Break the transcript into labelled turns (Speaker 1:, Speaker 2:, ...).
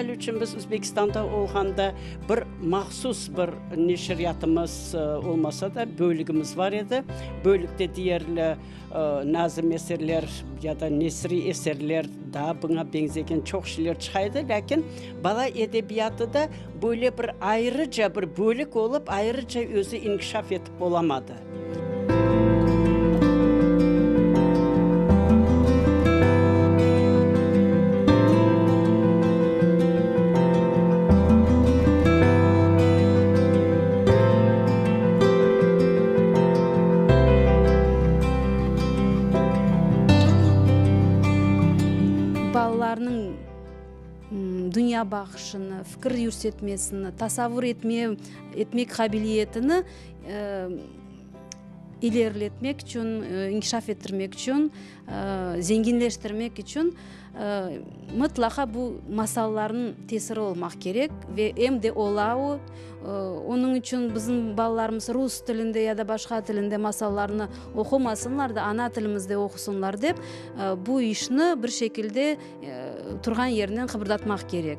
Speaker 1: Misal içün, biz Özbekistanda olğanda bir mahsus bir neşriyatımız olmasa da, bölügimiz bar edi. Bölükte deyerli nazım eserler ya da nesriy eserler, daa buña beñzegen çoq şeyler çıqa edi. Lâkin bala edebiyatı da böyle bir ayrıca bir bölük olıp, ayrıca özü inkişaf etip olamadı.
Speaker 2: Balalarnıñ dünya baqışını, fikir yürsetmesini, tasavvur etme, etmek qabiliyetini ileriletmek içün, inkişaf ettirmek içün, zenginleştirmek içün mıtlaqa bu masallarnıñ tesiri olmaq kerek ve em de ola o. Onıñ içün bizim balalarımız rus tilinde ya da başqa tilinde masallarnı oqumasınlar da, ana tilimizde oqusınlar dep, bu işni bir şekilde turğan yerinden qıbırdatmaq kerek.